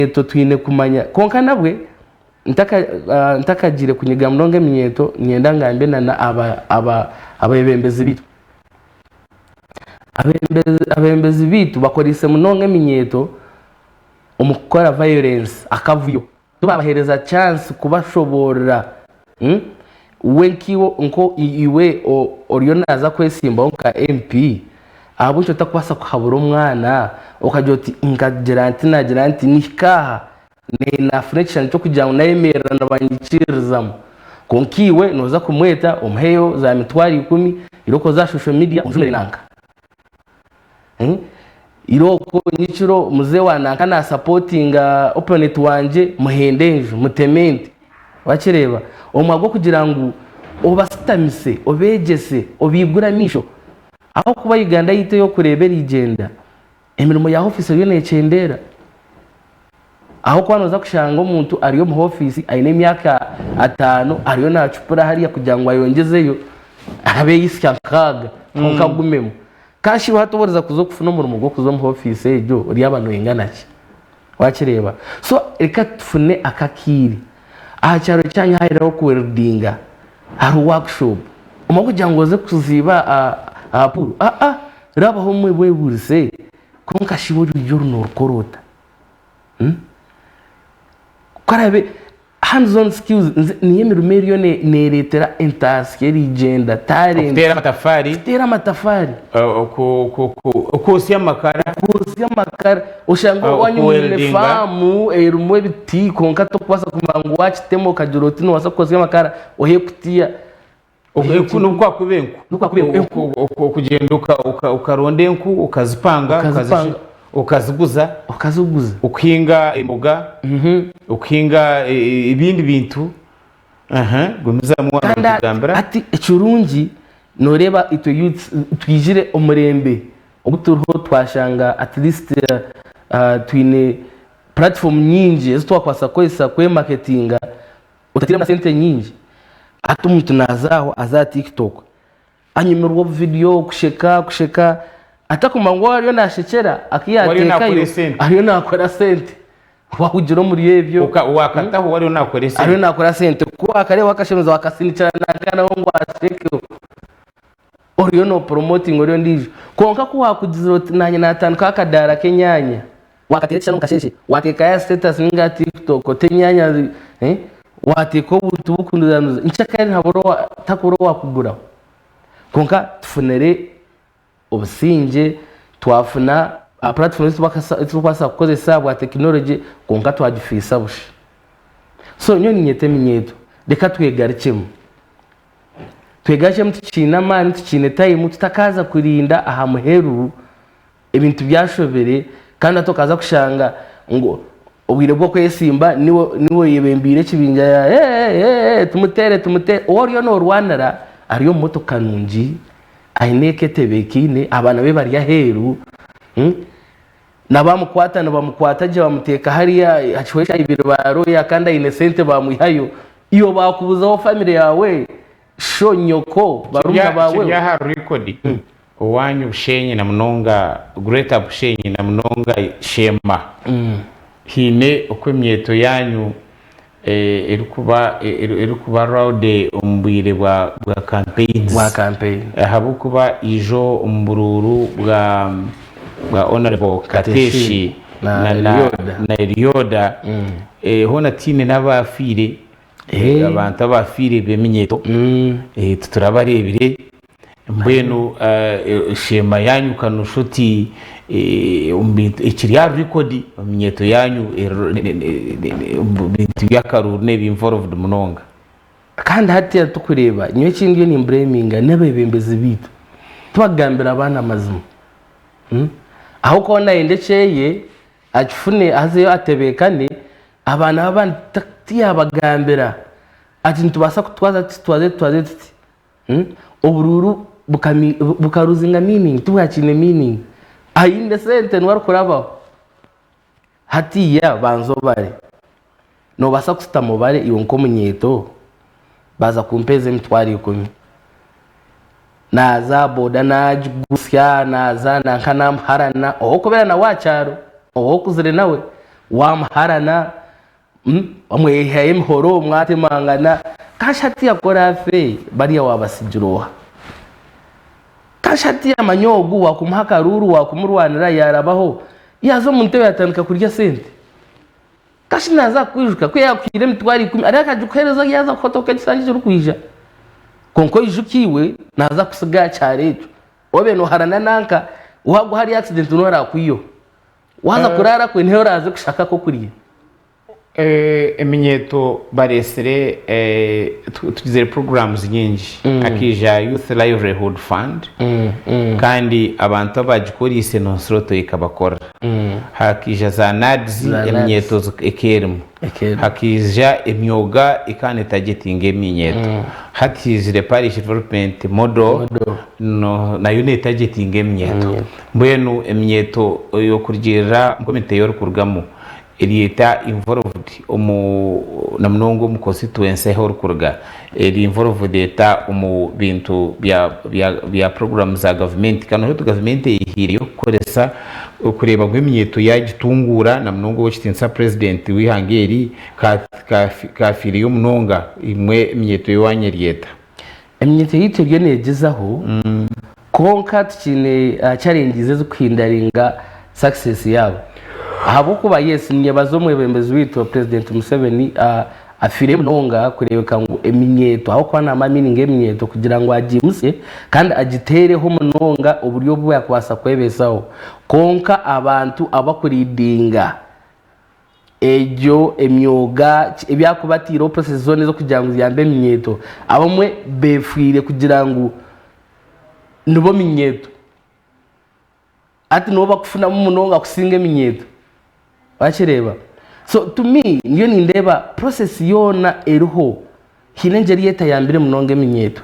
Eminyeeto twine kumanya kwonka nabwe ntakagiire kunyiga munonga eminyeeto niinyenda ngambe na abeebembezi baitu. Abeebembezi baitu bakoreise munonga eminyeeto omu kukora violence, akavuyo. Tibabaheereza chance kubashoboorora. We nk'iwe nko iwe oriyo naaza kwesimbaho nka MP, ahabw'enki otakubaasa kuhabura omwana okagira oti nkagira nti naagira nti nihika aha naafuna ekishushani ky'okugira ngu naayemerera nibanyikiiririzamu. Kwonka iwe nooza kumweta omuheyo za mitwaro ikumi, irooko oze aha social media ojumire nanka. Irooko nyekiro muzee wa nanka nasapotinga opponent wangye muhende enju muteme ente wakireeba omu ahabw'okugira ngu obasitamise obeegyese obaigure amaisho ahabw'okuba Uganda yaitu ey'okureeba erigyenda emirimo ya ofiisi eriyo nekyendeera ahabw'okuba noza kushanga omuntu ari omu ofiisi aine emyaka ataano ariyo nacupura hariya kugira ngu ayongyezeyo abe yisya nkaaga kwonka agumemu. Ka shi hati oriza kuza okufuna omurimo gw'okuza omu ofiisi egyo oryaba noyingana ki? Wakireeba? So reka tufune akakaire. Aha kyaro kyanyu hariho okuweldinga, hariho workshop. Omanye kugira ngu oze kuziiba aha pool, aa rabaho omwe webuurise kwonka shi iwe orwigi oru norukora ota? Ku araabe Hands on skills nze niyo emirimo eriyo neretera entasya erigyenda talent. Okuteera amatafari. Kuteera amatafari. Okwosya amakara. Okwosya amakara oshanga owanyu mwine faamu erimu ebiti kwonka tokubaasa kumanya ngu wakitema okagira oti nobaasa kwosya amakara ohe kutiya. N'obu kwakuba enku. N'obu kwakuba enku. Okugyenda okaronda enku okazipanga, okaziguza. Okaziguza. Okuhinga emboga, okuhinga ebindi bintu. Gumizamu waaba notugambira. Hati ekirungi noreeba itwe youths twijire omurembe ogu turiho twashanga at least twine platform nyingi ezi twakubaasa kukozesa kwe marketinga Otateiremu na sente nyingi. Hati omuntu naaza aho aza aha TikTok anyumirwa obuvidiyo, kusheka kusheka atakumanya ngu ou ariyo naashekyera aku Ou ariyo naakora yaateekayo esente. ariyo naakora sente. Waahugira omuri ebyo. Oka- Waakataho ou ariyo naakora Ariyo esente. naakora sente. Ku waakareeba akashemeza waakasindikira nanka nawe ngu ashekeho. Oriyo nopromotinga ori ondiijo. Kwonka ku waakugizire oti naanye naatandikaho akadaara k'enyaanya. Wakateera ekishushani omu kasheeshe, wateekayo aha status ninga aha tiktok oti enyaanya wateeka obuntu bukunuzanuza nkyakare nihabura takubura owakuguraho. Kwonka tufunire obusingye, twafuna platform ezi turikubaasa kukozesa ahabwa tekinologye kwonka twagifiisa busha. So nyowe niinyeta eminyeeto reka twegarukyemu, twegarukyemu tukiine amaani, tukiine time tutakaaza kurinda aha muheru Ebintu byashobire kandi hati okaza kushanga ngu obwire bw'okwesimba niwe niwe oyebembeire ekibinja ya eh eh tumuteere tumuteere ou oriyo noorwanira ari omu motoka nungi aine eka etebeekaine abaana be bari aheeru na baamukwata nibamukwata gye bamuteeka hariya aha kihwa ekya ibiri baaroya kandi aine sente baamwihayo iwe baakubuzaho famire yaawe sho nyoko barumuna baawe. Kiri aha record. Owanyu Bushenyi na munonga Greater Bushenyi na munonga Sheema haine oku emyeto yanyu erikuba erikuba rowdy omu bwire bwa bwa campaigns Bwa campaign. ahabw'okuba ijo omu buruuru bwa bwa Honourable Kateshi na na na Elioda. na Elioda hoona tihaine n'abaafiire abantu abaafiire b'eminyeeto titurabareebire. Mbwenu sheema yaanyu ka noshusha oti omu bintu ekiri aha record eminyeeto yaanyu omu bintu by'akaruuru neeba involved munonga. Kandi hati turikureeba nyowe eki ndiyo nimbureminga n'abeebembezi baitu tibakugambira abaana amazima ahabw'okuba nayenda ekyeye akifune azeyo atebeekane abaana b'abandi tiyabagambira ati nitubaasa kutwaza tuti tutwaze tutwaze tuti. Oburuuru buka losinga meaning tibwakiine meaning aine sente niwe arikurabaho. Hatiiya banza obare, nobaasa kushutama obare iwe nk'omunyeeto baaza kumpeeza emitwaro ikumi, naaza aha boda naagigutsya naaza nanka namuharana ou orikubeera nawe aha kyaro, ou okuzire nawe. Wamuharana, mweyihayo emihoro mwatemangana, kandi hatiiya ku oraafe bariya waabatsigira oha? Kandi hatiiya manya ogu waakumuha akaruuru waakumurwanira yaarabaho, yaaza omu ntebe yaatandika kurya sente. Kandi naaza kukwijuka ku yaakuhaire emitwaro ikumi ariyo akagikuheereza yaaza kuhotoka ekisanja ekirikwija. Kwonka oijuke iwe naaza kukutsiga aha kyaro ekyo. Obe nooharana nanka, waagwa ahari accident niwe araakwiheho. Waaza kuraara kwe niho oraaze kushaka ak'okurya. Eminyeeto bareetsire tugizire programs nyingi hakaija youth livelihood fund kandi abantu abagikoriise nonsroto ekabakorera hakaija za NAADS eminyeeto eka erimu hakaija emyoga ekaba netagetinga eminyeeto hati haizire parish development model nayo netagetinga eminyeeto Mbwenu eminyeeto y'okurugiirira komite ei orikurugamu eri eta involved omu na munonga omu constituency ahu orikuruga eri involved eta omu bintu bya bya bya puroguraamu za gavumenti kandi noreeba oti gavumenti eyehiireyo kukoresa kureeba ngu eminyeeto yaagitunguura na munonga ow'ekitiinisa purezidenti w'eihanga eri ka ka kaafiireyo munonga imwe eminyeeto y'owaanyu eri eta? Eminyeeto yaitu eriyo neegyezaho kwonka tukiine challenges ezirikuhindaringa success yaabo ahabw'okuba yes ninyebaza omwebembezi waitu President Museveni afiireyo munonga kureebeka ngu eminyeeto ahabw'okuba naamanya meaning y'eminyeeto kugira ngu agiimutsye kandi agiteereho munonga oburyo obu yaakubaasa kwebeesaho kwonka abantu abakuridinga Egyo emyoga ebi arikuba ataireho process zoona ez'okugira ngu ziyambe eminyeeto. Abamwe beefwire kugira ngu nibo minyeeto. Hati nibo bakufunamu munonga kusinga eminyeeto. Wakireeba? So to me nyowe nindeeba process yoona eriho haine engyeri etayambire munonga eminyeeto.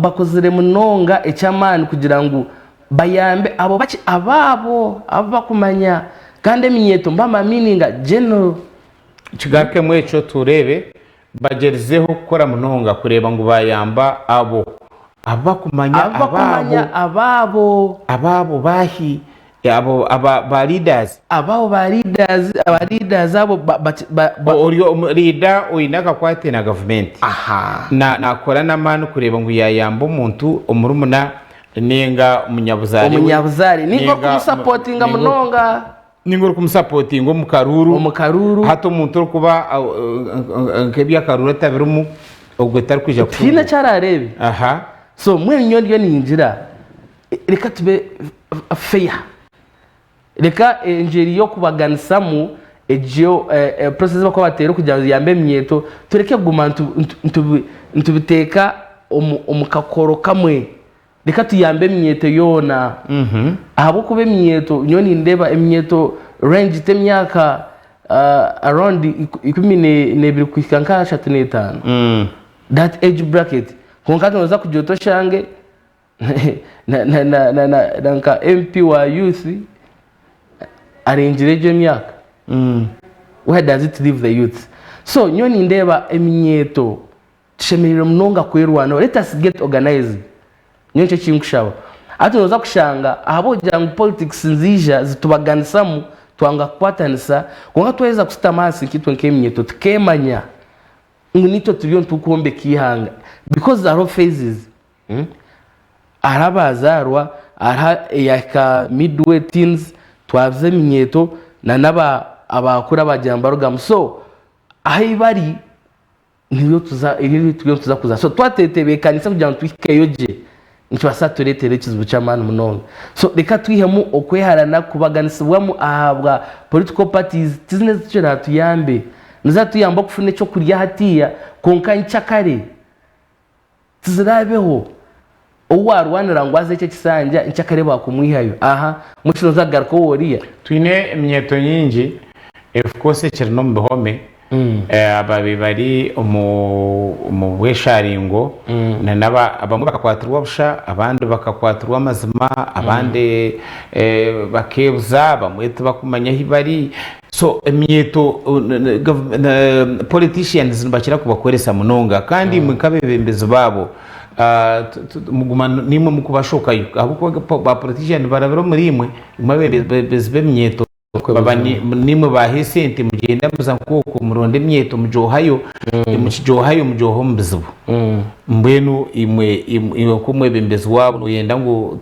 Bakozire munonga eky'amaani kugira ngu bayambe abo bakye abaabo abu bakumanya kandi eminyeeto mbama meaning general. Kigarukemu ekyo tureebe bagyerizeho kukora munonga kureeba ngu bayamba abo abu bakumanya Abu bakumanya abaabo. Abaabo baahi? Abo aba ba leaders. Abaabo ba leaders, aba leaders abo ba, ba, ba, ba. Ori omu leader oine akakwate na gavumenti. Aha. Na nakora n'amaani kureeba ngu yayamba omuntu omurumuna ninga omunyabuzaare we. Omunyabuzaare ninga orikumusapotinga munonga. Ninga orikumusapotinga omu karuuru. Omu karuuru. Hati omuntu orikuba nk'eby'akaruuru atabirimu ogwe tarikwija kutunga. Tihaine eki araareebe. Aha. So mbwenu nyowe ndiyo ningira reka tube fair. Reka engyeri y'okubaganisamu egyo process ei barikuba bateire kugira ngu ziyambe eminyeeto tureke kuguma nitubiteeka omu kakoro kamwe. Reka tuyambe eminyeeto yoona ahabw'okuba eminyeeto nyowe nindeeba eminyeeto range t'emyaka around 12 kuhika nka 35 that age bracket kwonka noza kugira oti oshange na nka MP wa youth arengire egyo emyaka. Where does it leave the youth? So nyowe nindeeba eminyeeto Tushemereire munonga kwerwanaho, let us get organized nyowe nikyo ekinkushaba. Hati noza kushanga ahabw'okugira ngu politics niziija zitubaganisamu twanga kukwatanisa kwonka twaheza kushutama ahansi nkaitwe nk'eminyeeto tukemanya ngu naitwe turiyo nitukwombeka eihanga because hariho phases. Hariho abazaarwa, hariho eyahika midway teens twabiza eminyeeto na n'abakuru abagira nibarugamu so ahu bari Niyo tuza niyo turiyo nituza kuza. So twatetebekanisa kugira ngu tuhikeyo gye, nikibaasa kutureetera ekizibu ky'amaani munonga. So reka twihemu okweharana, kubaganisibwamu ahabwa political parties, tizine ezi kiraatuyambe. Nizatuyamba okufuna ekyokurya hatiiya, kwonka nkyakare tiziraabeho. Ou waarwanira ngu aze eki ekisanja, nkyakare baakumwihayo. Aha, mbwenu shi nooza kugaruka ow'oriya? Twine eminyeeto nyingi of course ekiri n'omu bihome ababaire bari omu bwesharingo abamwe bakakwatirwa busha abandi bakakwatirwa amazima abandi bakeebuza abamwe tibakumanya ahu bari so eminyeeto politicians nibakira kubakoresa munonga kandi imwe nk'abeebembezi baabo muguma niimwe murikubashokayo ahabw'okuba ba politician barabira omuri imwe imwe abeebembezi b'eminyeeto. Baba nimwe baaha esente mugyenda muza nk'okwo muronda emyeto mugyohayo, mukigyohayo mugyoha omu bizibu. Mbwenu imwe iwe nk'omwebembezi waabo noyenda ngu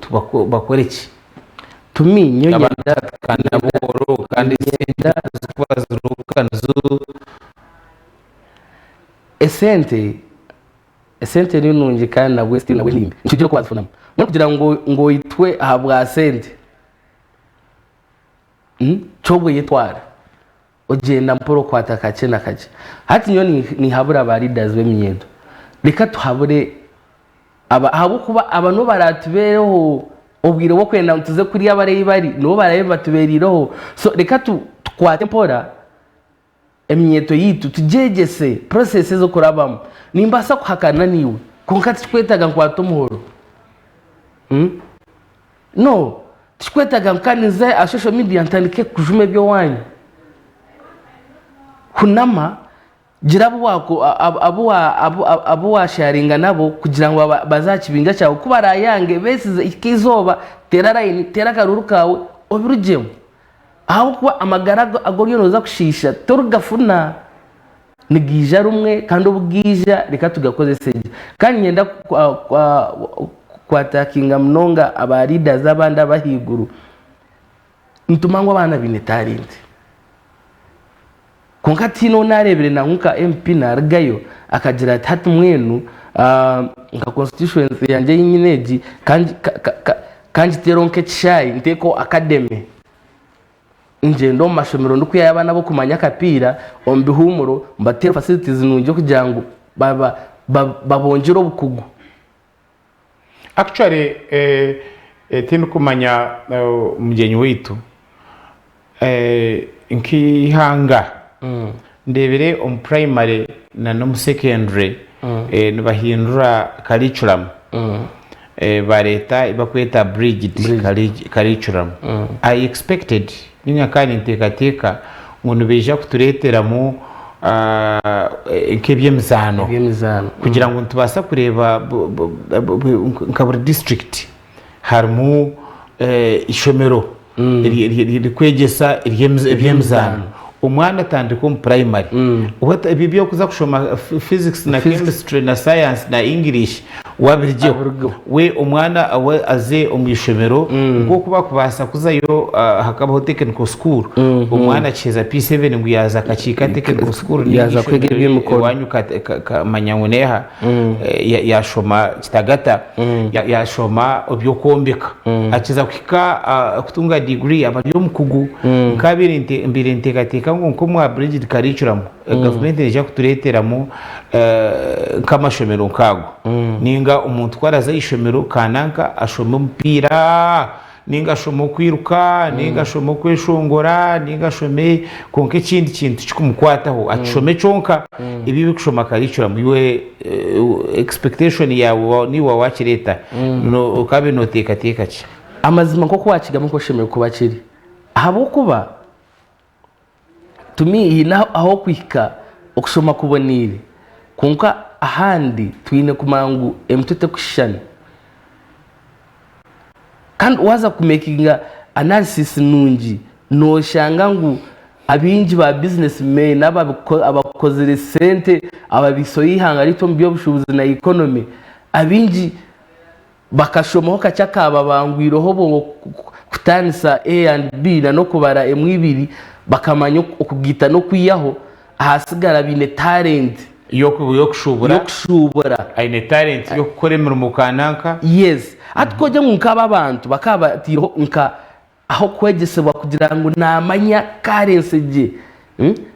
bakore ki? To me nyowe Abantu nyenda kandi abooro kandi esente zikuba ziriho nizo Esente esente ni nungi kandi nabwe still nabwe nimbi nikyo oku wazifunamu. Mbwenu kugira ngu ngu oitwe ahabwa sente kyobwe yetwara ogyenda mpora okwata kakye na kakye. Hati nyowe ninhabura ba leaders b'eminyeeto reka tuhabure aba ahabw'okuba aba nibo baratubeereho obwire bw'okwenda ngu tuze kurya bari ahi bari nibo baraabe batubereireho so reka tukwate mpora eminyeeto yaitu tugyegyese process ez'okurabamu. Nimbaasa kuhakana naiwe kwonka tikikwetaaga nkwate omuhoro. No, tikikwetaaga ngu kandi nze aha social media ntandike kujuma eby'owaanyu. Hunama, gira abu waako abu abu waasharinga nabo kugira ngu baze aha kibinga kyawe. Ku baraayange beesize hika eizooba, teera layini, teera akaruuru kaawe obirugyemu. Ahabw'okuba amagara agu oriyo nooza kushiisha torigafuna. Nigaija rumwe kandi obu gaija reka tugakozese gye. Kandi niinyenda kwatakinga munonga aba leaders abandi ab'ahaiguru, nitumanya ngu abaana baine talent. Kwonka tihaine ou naareebire nangwa nka MP naarugayo akagira ati hati mbwenu nka constituency yangye ei nyine egi ka ngiteereho nk'ekishaayi nteekeho academy. Ngyenda omu mashomero ndikwihayo abaana ab'okumanya akapiira omu bihuumuro mbateere facilities nungi okugira ngu babongyere obukugu. Actually tindikumanya mugyenyi waitu nk'eihanga ndeebire omu primary na n'omu secondary nibahindura curriculum bareeta ebi barikweta bridged curriculum. I expected ninga nkaba ninteekateeka ngu nibaija kutureeteramu nk'eby'emizaano kugira ngu nitubaasa kureeba nka buri disiturikiti harimu eishomero ririkwegyesa eby'emizaano. Omwana atandika omu purayimare, ebi eby'okuza kushoma physics na chemistry na science na English wabirugyeho. We omwana we aze omu ishomero nk'oku bakubaasa kuzayo hakabaho technical school, omwana akiheza P7 ngu yaaza akakiika technical school Yaaza kwega eby'emikono. Ewanyu manya ngu neeha, yaashoma kitagata, yaashoma eby'okwombeka. Akiza kuhika kutunga degree aba ari omukugu. Nkabaire mbaire ninteekateeka ngu nk'omwa Bridged Curriculum, gavumenti neija kutureeteramu nk'amashomero nk'ago. Nainga omuntu ku araaze aha ishomero kananka ashome omupiira, nainga ashome okwiruka, nainga ashome okweshongora, nainga ashome kwonka ekindi kintu tikikumukwataho, akishome kyonka. Ebi ebirikushoma curriculum iwe expectation yaawe niiwe waakireeta, okaabaire nooteekateeka ki? Amazima nk'oku waakigamba nikwo kishemereire kuba kiri ahabw'okuba To me haine ah'okuhika okushoma kuboneire kwonka ahandi twine kumanya ngu emitwe tekushushana. Kandi waaza kumekinga analysis nungi noshanga ngu abaingi ba business men abakozire sente ababaiseho eihanga ryaitu omu by'obushuubuzi na economy abaingi Bakashomaho kakye akaababangwireho obwongo kutaanisa A and B na n'okubara emwe ibiri bakamanya okugaita n'okwihaho ahasigara baine talent Y'okushuubura. Y'okushuubura. Aine talent y'okukora emirimo kananka. Yes. Hati ku ogire ngu nk'abo abantu bakaba bataireho nka ah'okwegyesebwa kugira ngu naamanya currency gye,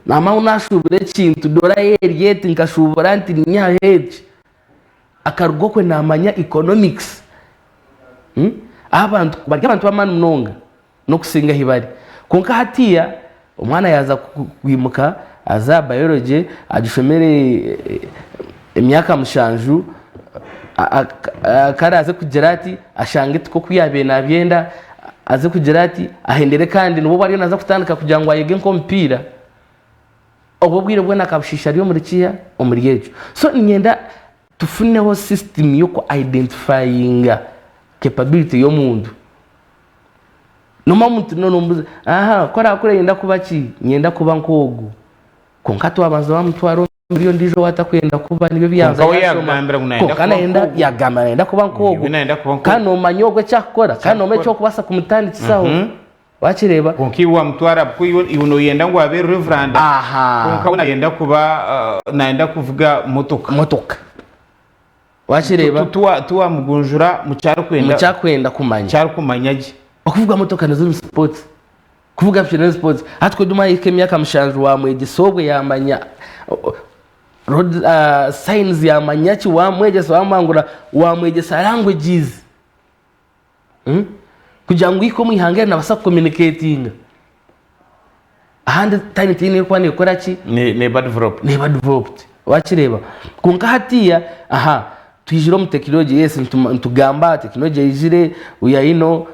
naamanya ngu naashuubura ekintu dora ye eri eti nkashuubura nti ninyihaho eki. Akaruga okwe namanya economics Abantu bari abantu b'amaani munonga n'okusinga ahi bari. Kwonka hatiiya omwana yaaza kwimuka aze aha biology agishomere emyaka mushanju kare aze kugira ati ashange tikwo oku yaabaire naabyenda aze kugira ati ahendere kandi nibwo obu ariyo naaza kutandika kugira ngu ayege nk'omupiira. Obwo obwire bwona akabushiisha ari omuri kiha? Omuri ekyo. So niinyenda tufuneho system y'oku identifyinga capability y'omuntu. Noomanya omuntu nomubuuza, aha ku oraakure oyenda kuba ki? Niinyenda kuba nk'ogu. Kwonka twabanza waamutwara omuri ondiijo ou atakwenda kuba nibyo byanza Kwonka we yaashoma. yaakugambira ngu nayenda Kwonka kuba nayenda nk'ogu. yaagamba nayenda kuba nk'ogu. Iwe nayenda kuba nk'ogu. Kandi noomanya ogwo eki akukora, kandi noomanya eki orikubaasa kumutandikisaho. Wakireeba? Kwonka iwe wamutwara ahabw'okuba iwe iwe noyenda ngu abe reveranda Aha. kwonka we nayenda kuba uh, nayenda kuvuga motoka. Motoka. Wakireeba? Tiwamugunjura mu kyarikwenda Mu kyarikwenda kumanya. Kyarikumanya gye. Okuvuga motoka nizo ni sports. Kuvuga piki nizo sports. Hati ku origuma ahika emyaka mushanju wamwegyesa obwe yamanya road uh, signs yamanya ki wamwegyesa wamubangura wamwegyesa languages. Kugira ngu ohike omu ihanga eri nabaasa kucommunicatinga. Ahandi time tihaine erikuba nekora ki? Neba developed. Neba developed. Wakireeba? Kwonka hatiiya, aha, twijire omu tekinology, yes, nitugamba tekinology eyijire, we are you know,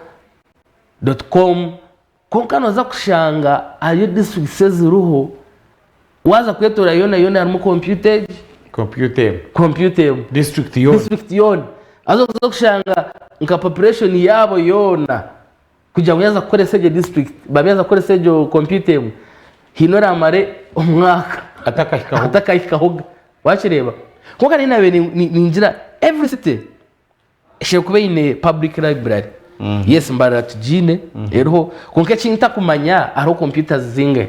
dot com, kwonka nooza kushanga hariyo districts eziriho, waaza kwetooroora yoona yoona harimu kompyuta egi. Kompyuta emwe. Kompyuta emwe. District yoona. District yoona. Haza oza kushanga nka population yaabo yoona kugira ngu yaaza kukoresa egyo district, babe yaaza kukoresa egyo kompyuta emwe, haine oraamare omwaka Atakahikahoga. atakahikahoga. Wakireeba? Kwonka nayo naabaire ningira every city Eshemereire kuba eine public library. Yes Mbarara tugiine eriho kwonka eki ntakumanya hariho computers zingahi.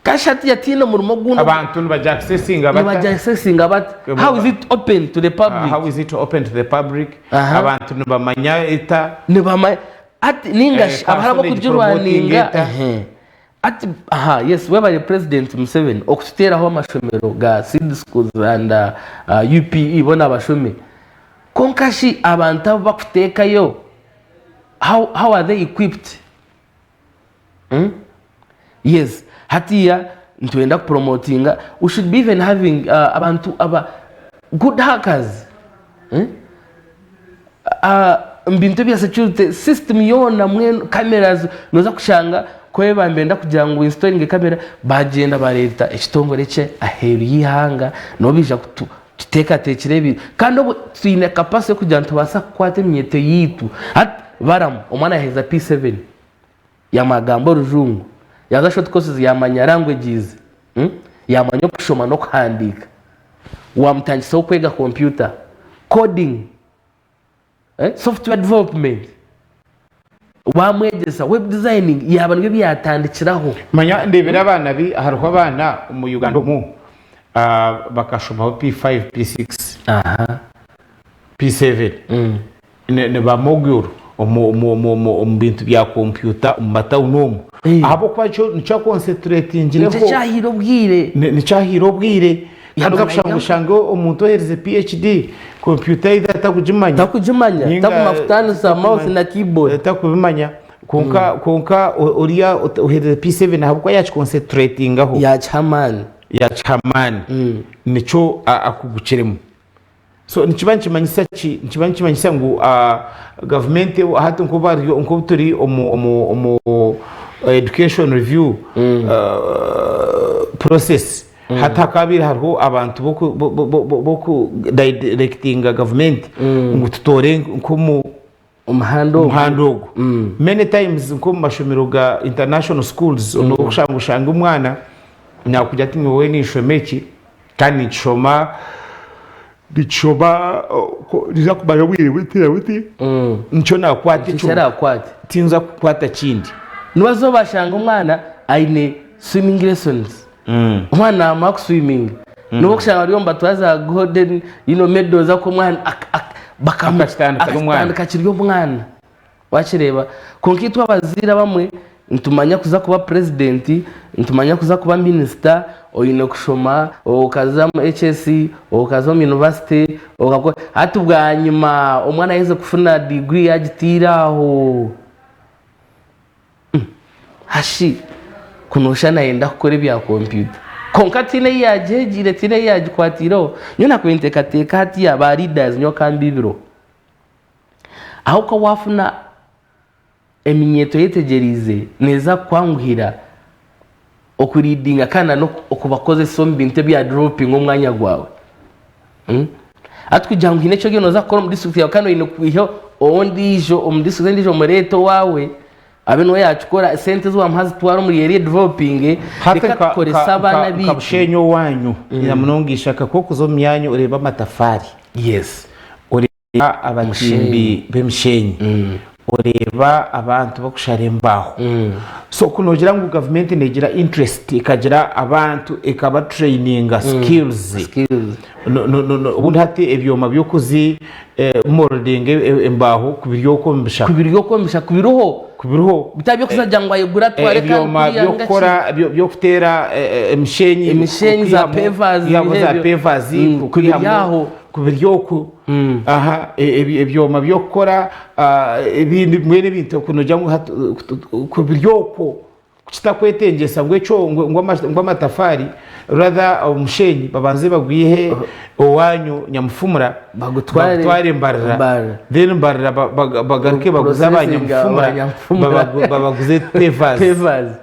Kashi hatiiya tihaine omurimo ogundi Abantu nibagy accessinga bata? Nibagy accessinga bata? How is it open to the public? How is it open to the public? Aha. Abantu nibamanya eta? Nibamanya hati ninga shi Eh, hariho council abakugirwaninga negipromotinga eta? ehe. Hati aha yes webare president Museveni okututeeraho amashomero ga seed schools and UPE boona bashome. Kwonka shi abantu abu bakuteekayo how, how are they equipped? Hmm? Yes, hatiiya nitwenda kupromotinga we should be even having abantu aba good hackers. Hmm? Omu bintu ebya security system yoona mbwenu cameras noza kushanga ku baba nibenda kugira ngu installinge camera bagyenda bareeta ekitongore ekye aheeru y'eihanga nibo baija kututeekateekyera ebintu kandi obwo twine capacity y'okugira ngu nitubaasa kukwata eminyeeto yaitu hati baramu omwana yaaheza P7 yamagamba orujungu yaaza short courses yaamanya languages yaamanya okushoma n'okuhandiika waamutandikisaho kwega kompyuta coding. Software development wamwegyesa web designing yaaba nibyo byatandikiraho. Manya ndebire abaana bi hariho abaana omu Uganda omu bakashomaho P5, P6, P7 ni ba mogul omu bintu bya kompyuta omu matawuni omu ahabw'okuba nikyo akonseturetingireho. Nikyo ekyahaire obwire. Nikyo ahaire obwire. Kandi oza kushanga oshange omuntu oherize PhD kompyuta either atakugimanya Takugimanya, ninga takuma kutaanisa mouse na keyboard. Takubimanya kwonka kwonka oriya oherize P7 ahabw'okuba yakiconcentratingaho Yakiha amaani. Yakiha amaani nikyo akugukiremu. So nikiba nikimanyisa ki? Nikiba nikimanyisa ngu gavumenti hati nk'obu turi omu omu omu education review process hati hakabaire hariho abantu boku directinga gavumenti ngu tutoore nk'omu Omuhanda ogu. Omuhanda ogu. Many times nk'omu mashomero ga international schools nokushanga oshange omwana nakugira ati nyowe ninshoma eki kandi ninkishoma ninkishoma ninza kumara obwire buti na buti nikyo nakwata Nikyo ekyo arakwate. tinza kukwata kindi. Nibaza obashanga omwana aine swimming lessons. Omwana namara kuswiminga nobu okushanga bariyo nibatwara za golden you know, medals aku omwana ak- ak- bakamu- Akakitandika ari omwana. akakitandika akiri omwana wakireeba kwonka itwe abazaire abamwe nitumanya kuza kuba president nitumanya kuza kuba minisita oine kushoma okaza omu HSC okaza omu university okakora hati bwanyima omwana yaheza kufuna degree yagiteire aho Hashi ku nooshusha naayenda kukora ebya kompyuta kwonka tihaine ei yaagyegiire tihaine ei yaagikwatiireho. Nyowe naakubaire ninteekateeka hatiiya ba leaders nyowe ka mbiibireho. Ahabw'okuba waafuna eminyeeto oyetegyereize neeza kukwanguhira okuridinga kandi n'okubakozesa omu bintu ebya developinga omwanya gwawe. Hati kugira ngu haine eki oriyo nooza kukora omu disiturikiti yaawe kandi oine kwiha ondiijo omu disiturikiti endiijo omureete owaawe. Abe niwe yakikora esente ezi wamuha azitware omuri area edevelopinge Hati reka nka, tukorese nka, abaana nka, nka baitu. Bushenyi owanyu na munonga Ishaka ku orikuza omu myanya oreeba amatafaari, Yes. oreeba abatimbi b'emishenyi, oreeba abantu bakushara embaaho. So ku noogira ngu gavumenti neegira interest ekagira abantu ekaba traininga skills, Skills. No- no- no- no- obundi hati ebyoma by'okuzi moldinga embaaho kubiri okwo omu bishaka. Kubiri okwo omu bishaka kubiriho. Kubiriho. Bitari by'okuza kugira ngu ayegure atware kandi Ebyoma kuriya ninga ki. by'okukora by'okuteera emishenyi Emishenyi za pavers kwihamu za ebyo. pavers Kubiri aho. Kubiri okwo. Aha ebyoma by'okukora ebindi mbwenu ebintu oku noogira ngu hati kubiri okwo. Kitakwetengyesa ngu ekyo ngu amatafaari rather omushenyi babanze bagwihe owanyu Nyamufumura bagutware Mbarara then Mbarara bagaruke baguze aba Nyamufumura babaguze pavers.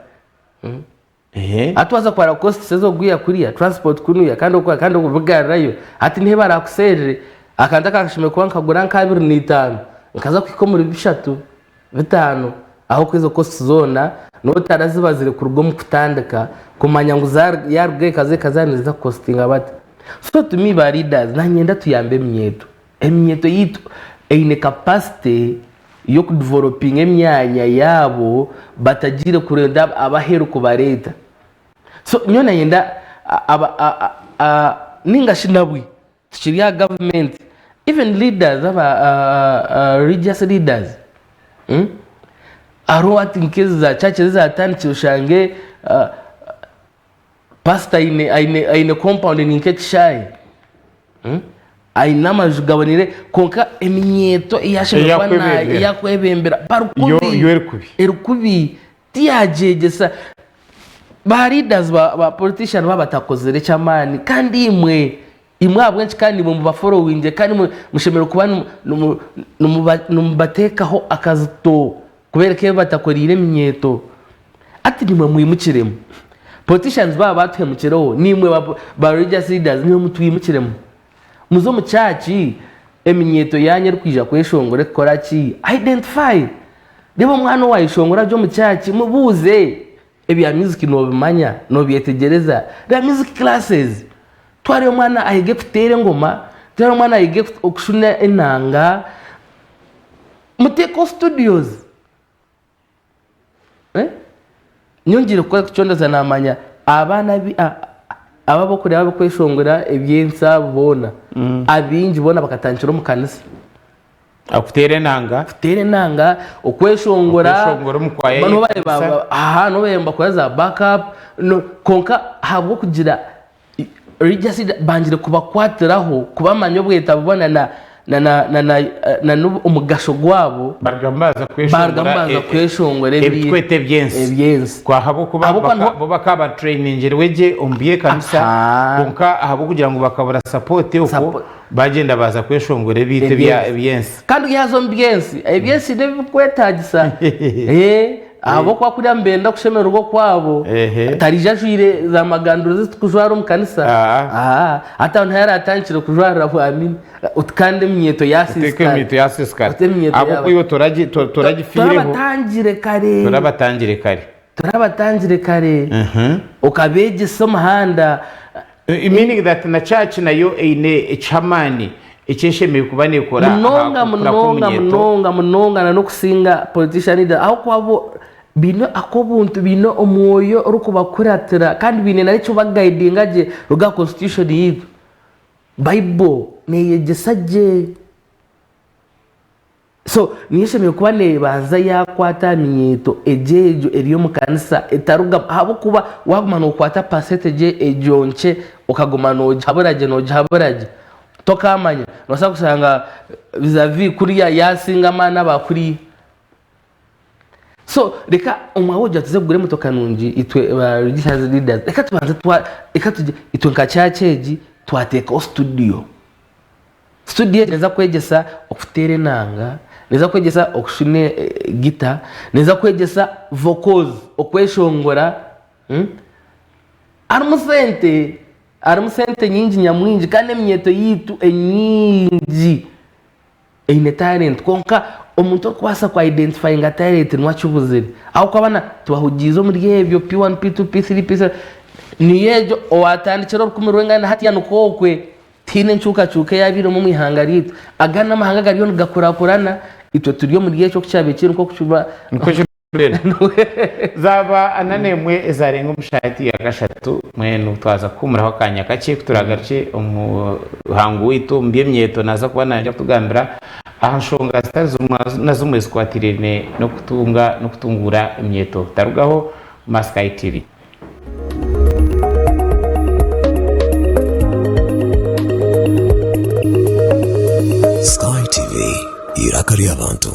Hati waza kubara costs ez'okugwiha kuriya, transport kunuya kandi okora kandi okubigarurayo hati niho barakuserere akantu akakashemereire kuba nikagura nka 25 nikaza kuhika omuri bishatu. 5, Ahabw'okuba ezo costs zoona nooba otarazibazire kuruga omu kutandika kumanya ngu yaaruga eka ze eka niziza kukostinga bata. So to me ba leaders nanyenda tuyambe eminyeeto. Eminyeeto yaitu eine capacity y'okudevelopinga emyanya yaabo batagiire kurenda abaheeru kubareeta. So nyowe nanyenda ninga shi nabwe Tikiri aha government even leaders aba religious leaders hariho hati nk'ezi za church ezatandikire oshange pastor aine aine aine compound eri nk'ekishaayi aine amaju gaboniire kwonka eminyeeto ei ashemereire kuba Eyakwebembera. eyakwebembera bari Yo kubi yo eri kubi. eri kubi Tiyagyegyesa ba leaders ba ba politician baba batakozire eky'amaani kandi imwe imwe ahabw'enki kandi imwe mubaforowingire kandi imwe mushemereire kuba nimubateekaho akazito kubereka ebi batakoreire eminyeeto hati nimwe mwimukiremu politicians baaba batuhemukireho nimwe ba religious leaders nimwe mutwimukiremu muze omu church eminyeeto yaanyu erikwija kweshongora ekukora ki identify Reeba omwana owayeshongora gye omu church mubuuze ebya music nobimanya nobyetegyereza reeba music classes twara omwana ayege kuteera engoma twara omwana ayege kushuna enanga muteekeho studios Nyowe ngiire kukora kucondoza namanya abaana aba abarikureeba abarikweshongora eby'ensi abo boona abaingi boona bakatandikira omu kanisa. Okuteera enanga. Kuteera enanga, okweshongora. Okweshongora omu kwaya y'ekanisa. Aha noba nibakora za back up kwonka ahabw'okugira religious leader bangire kubakwatiraho kubamanya obwetabo bwona na na na na omugasho gwabo Barugamu baaza kweshongora barugamu baaza kweshongora ebi- ebikweta eby'ensi. eby'ensi. Kwa ahabw'okuba Ahabw'okuba niho- bo bakaba batrainingirwe gye omu by'ekanisa Aha. kwonka ahabw'okugira ngu bakabura support okwo Support. bagyenda baaza kweshongora ebintu Eby'ensi. eby'ensi. Kandi yaaza omu by'ensi eby'ensi n'ebikwetaagisa Eh, ahabw'okuba kuriya nibenda kushemererwa okwabo Ehe. tariija ajwaire za magandura ezi turikujwara omu kanisa Aa. Aa, hati aho niho yaraatandikire kujwarira bwamini Oti kandi eminyeeto Oteeka yaasiisikara eminyeeto yaasiisikara. Oti eminyeeto Ahabw'okuba yaaba- iwe toragi- to- toragifiireho Turabatangire kare torabatangire kare. Turabatangire kare okabeegyesa omuhanda. Meaning that na church nayo eine eky'amaani eki eshemereire kuba nekora aha Munonga kukura munonga kw'omunyeeto. munonga munonga na n'okusinga politician leader ahabw'okuba bo baine ak'obuntu baine omwoyo orikubakuratira kandi baine na n'ekibagaidinga gye ruga aha constitution yaitu. Bible neyegyesa gye. So niyo eshemereire kuba nebanza yakwata aha minyeeto egyo egyo eri omu kanisa etarugamu ahabw'okuba waguma nokwata percentage egyo nkye okaguma nogihabura gye nogihabura gye tokamanya nobaasa kushanga vis-a-vis kuriya yasinga amaani aba kuriya. So reka omwaba ogira tuze kugura emotoka nungi itwe ba religious leaders reka tubanze twa reka tugye itwe nka church egi twateekaho studio. Studio egi neeza kwegyesa okuteera enanga, neeza kwegyesa okushuna gita, neeza kwegyesa vocals okweshongora harimu sente harimu sente nyingi nyamwingi kandi eminyeeto yaitu enyingi eine talent kwonka Omuntu orikubaasa ku identifyinga talent niwe akibuzire. Ahabw'okuba abaana tubahugiize omuri ebyo P1, P2, P3, P7 niyo egyo owatandikire orukumi rw'enganda na hatiiya nikwo okwe. Tihaine enkyukakyuka eyabairemu omu ihanga ryaitu. Aga n'amahanga gariyo nigakurakurana, itwe turi omuri ekyo oku kyabaire kiri nikwo kukiba. Nikwo kiri Zaaba ana n'emwe ezaarenga omu shaati ya kashatu, mbwenu twaza kuhuumuraho akaanya kakye ku turaagarukye omuhangu waitu omu by'emyeto naaza kuba naija kutugambira aha nshonga zitari zimwe na zimwe ezikwatiraine n'okutunga n'okutunguura emyeto. Tarugaho, Masky TV. Sky TV, eiraka ry'abantu.